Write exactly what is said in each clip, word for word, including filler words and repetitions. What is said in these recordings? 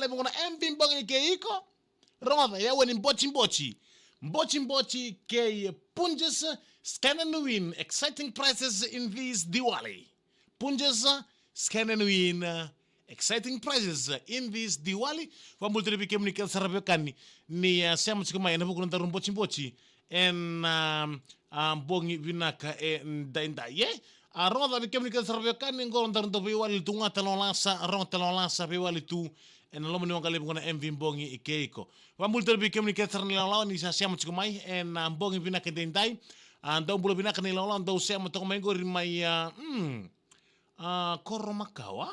Levu qo na M V Bogi kei iko. Rogoca, e aua ni bociboti. Bociboti kei Punjas, Scan and Win, exciting prizes in this Diwali. Punjas, Scan and Win, uh, exciting prizes in this Diwali. Vakabula tale vei kemuni kece sara veiwekani ni, uh, sema tiko mai ena vuku ni nodaru bociboti ena, um, uh, bogi vinaka edaidai, e? A, rogoca vei kemuni kece sara veiwekani, qo nodaru dau veiwali tu ga, Talawalasa, rogo Talawalasa, veiwali tu ena loma ni waqa levu qo na M V Bogi kei iko. Vakabula tale vei kemuni kece sara na ilawalawa ni sa sema tiko mai ena, a, bogi vinaka edaidai. A, dou bula vinaka na ilawalawa dou sema toka mai qori mai, a, mm, a, Koromakawa?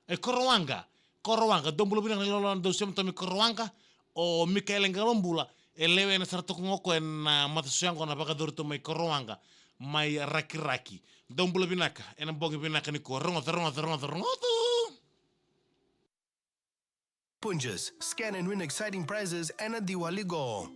E, Korowaqa. Korowaqa, dou bula vinaka na ilawalawa dou sema toka mai Korowaqa. O Mikaele Qalobula e lewena sara toka ga o koya ena, a, matasosoi yaqona vakayacori tu mai Korowaqa, mai Rakiraki. Dou bula vinaka ena bogi vinaka nikua. Rogoca, rogoca, rogoca, rogoca. Punjas, Scan and Win exciting prizes ena Diwali qo.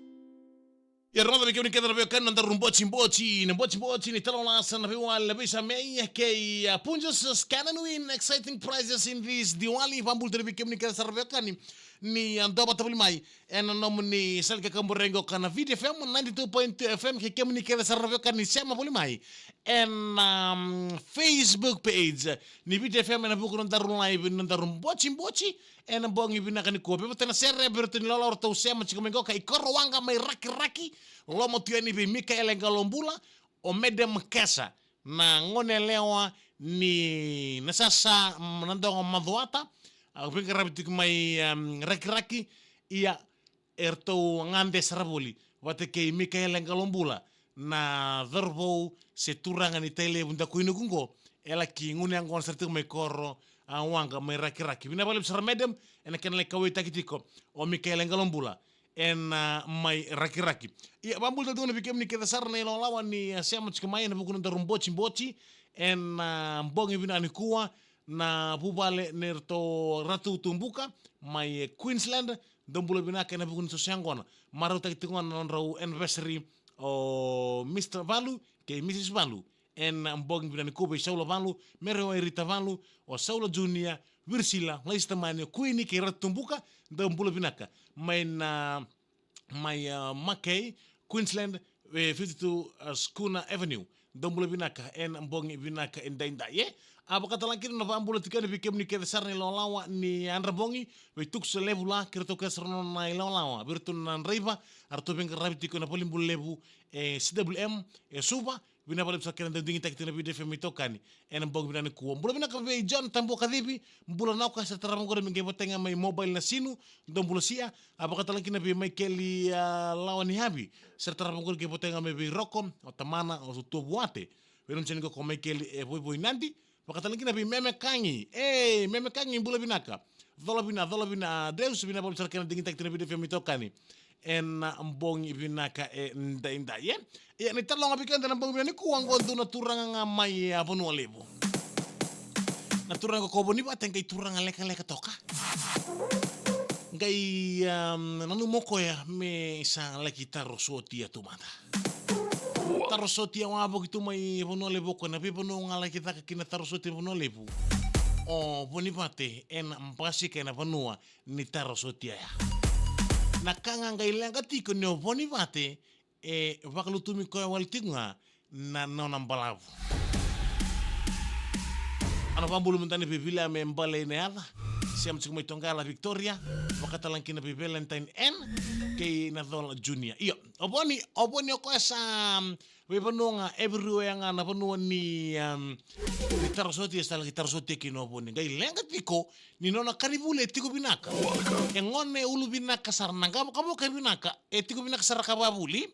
Ia, rogoca vei kemuni kece na veiwekani, nodaru bociboti, na bociboti ni Talawalasa, na veiwali, na veisamei, kei, a, Punjas, Scan and Win exciting prizes in this Diwali. Vakabula tale vei kemuni kece sara veiwekani ni, a, dou vata voli mai ena nomuni sala ni kakaburaki qo ka na Viti F M ninety-two point two F M, kei kemuni kece sara veiwekani sema voli mai ena, um, Facebook page ni Viti F M ena vuku ni nodaru live, ni nodaru bociboti ena bogi vinaka nikua. Vei vata na sere, vei ratou na ilawalawa ratou sema tiko mai qo, ka i Korowaqa mai Rakiraki, loma tu yani vei Mikaele Qalobula, o Madam Kesa, na goneyalewa ni Nasasa, mm, Nadogo Macuata, a, veiqaravi tiko mai, um, Rakiraki. Ia, eratou gade sara voli vata kei Mikaele Qalobula, na cauravou se turaga ni Tailevu Dakuinuku qo, e laki gunu yaqona sara tiko mai Koro, a, waqa mai Rakiraki. Vinaka vakalevu sara Madam ena kena lai kauwaitaki tiko o Mikaele Qalobula ena, a, mai Rakiraki. Ia, vakabula tale tu ga vei kemuni kece sara na ilawalawa ni, a, sema tiko mai ena vuku ni nodaru bociboti ena, a, bogi vinaka nikua, na vuvale nei ratou Ratu Tubuka mai Queensland. Dou bula vinaka ena vuku ni matasosoi yaqona. Marautaki tiko ga na nodrau anniversary o Mister Valu kei Missus Valu ena bogi vinaka nikua, vei Saula Valu, Mere Wairita Valu, o Saula Junior, Virisila, Laisi Tamani, o Kuini kei Ratu Tubuka. Dou bula vinaka mai na mai, a, Mackay, Queensland, e, fifty-two, a, Schooner Avenue. Dou bula vinaka ena bogi vinaka edaidai, e? A, vakatalega kina na vakabula tiko yani vei kemuni kece sara na ilawalawa ni Yadrabogi, vei Tukusa Levula kei ratou kece sara na nona ilawalawa, vei ratou na draiva, a, ratou veiqaravi tiko ena valenibula levu e C W M e Suva. Vinaka vakalevu sara kina dau digitaki tiko na Viti F M itokani ena bogi vinaka nikua. Bula vinaka vei John Tabuakacivi, bula na o koya sara tara vaqori me qai votega mai Mobile Nasinu, dou bula sia. A, vakatalega kina vei Maikeli, a, Lawaniavi, sara tara vaqori qai votega mai vei Roko, o tamana, o Tuavuate. Vei Roko Joni, ko Maikeli e Voivoi Nadi. Vakatalega kina vei Meme Kagi. E, Meme Kagi, bula vinaka. Cola vina, cola vina, a, Deus, vinaka vakalevu sara kina digitaki tiko na Viti F M itokani ena bogi vinaka edaidai, e? Ia, ni taloga vei keda ena bogi vinaka nikua, qo dua na turaga ga mai, a, Vanua Levu. Na turaga ko Vonivate, qai turaga lekaleka toka. Qai, um, nanuma o koya me sa laki taro sotia tu mada. Taro sotia wavoki tu mai Vanua Levu, o koya na veivanua ga laki caka kina taro sotia Vanua Levu, o Vonivate ena basika ena vanua ni taro sotia ya. Na ka ga qai leqa tiko ni o Vonivate e vakalutumi koya wale tiko ga na nona balavu. Au na vakabula mada yani vei Viliame Bale Inayaca, sema tiko mai Toqala, Victoria, vakatalega kina vei Valentine N kei Nacola Junior. Io, o Voni, o Voni o koya sa, um, veivanua ga, everywhere ga na vanua ni, um, ni taro sotia, sa laki taro sotia kina o Voni. Qai leqa tiko ni nona karivuli e tiko vinaka. E gone ulu vinaka sara, na qavokavoka e vinaka, e tiko vinaka sara ka vakavuli.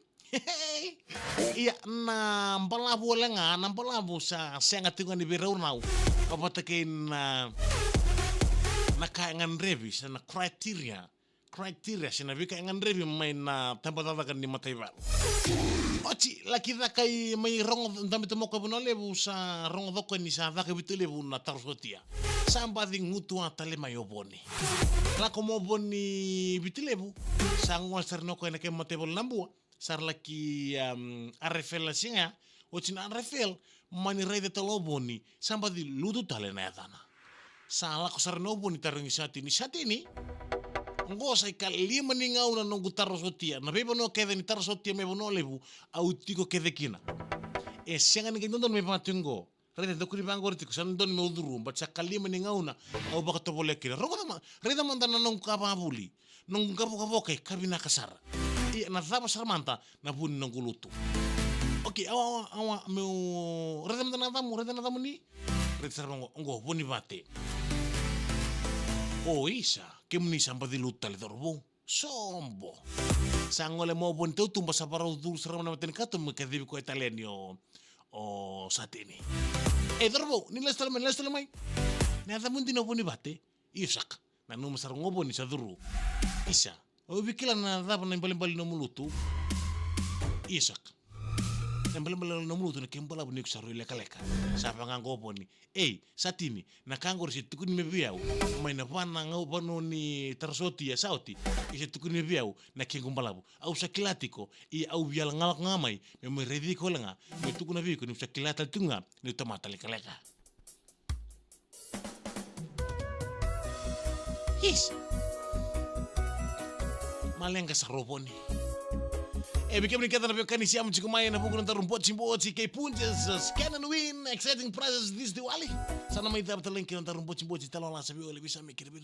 Ia, na balavu wale ga, na balavu sa sega tiko ga ni veiraurau, ka vata kei na, na ka e gadrevi, se na criteria, criteria, se na veika e gadrevi mai na tabacakacaka ni mataivalu. Oti, laki caka i mai rogo, dabe toka mai o koya Vanua Levu, sa rogoca o koya ni sa caka e Viti Levu na taro sotia. Sa baci gutuwa tale mai o Voni. Lako mai o Voni Viti Levu, sa gole sara yani o koya ena kena mataivalu Nabua, sa ra laki, um, R F L na siga ya. Oti na R F L, mani raica tale o Voni, sa baci lutu tale na yacana. Sa lako sara yani o Voni, tarogi Satini, Satini, Oqo sa ikalima ni gauna noqu tara sotia. Na veivanua kece ni tara sotia mai Vanua Levu, au tiko kece kina. E sega ni qai dodonu me vaka tiko oqo. Raica, dou kua ni vaqori tiko, sa dodonu meu curu, but sa kalima ni gauna au vakatovolea kina. Rogoca ma, raica mada na noqu ka vakavuli, noqu ka vokavoka e ka vinaka sara. Ia, na cava sara mada na vu ni noqu lutu. Okay, awa, awa, awa, meu, raica mada na yacamu, raica na yacamuni. Raica sara oqo, oqo, Vonivate. O isa, kemuni sa baci lutu tale, cauravou. Sobo. Sa gole mai o Voni tautuba, sa varau curu sara mai na matani katuba me kacivi koya tale yani o, o Satini. E, cauravou, ni lesu tale mai, ni lesu tale mai. Na yacamu dina o Vonivate. Io saka. Nanuma sara ga o Voni sa curu. Isa. Au via kila na cava na ibalebale ni nomu lutu. Io saka. Na ibalebale ni nomu lutu na kemu balavu ni ko sa rui lekaleka. Sa vaka ga o Voni. Ei, Satini, na ka qori se tukuni mai vei au. Mai na va na gau vanua ni tara sotia sa oti. Ia se tukuni mai vei au na kequ balavu. Au sa kila tiko, ia au via lako ga mai, meu mai raici iko wale ga. Meu tukuna vei iko niu sa kila tale tiko ga niu tamata lekaleka. Isa. Maleqa sara o Voni. E, vei kemuni kece na veiwekani siamu tiko mai ena vuku na daru botiboti kei Punjas, Scan and Win, exciting prizes this Diwali. Sa na mai cava tale ga kina na daru botiboti, tale wale sa vei wale vei sa mai kina vei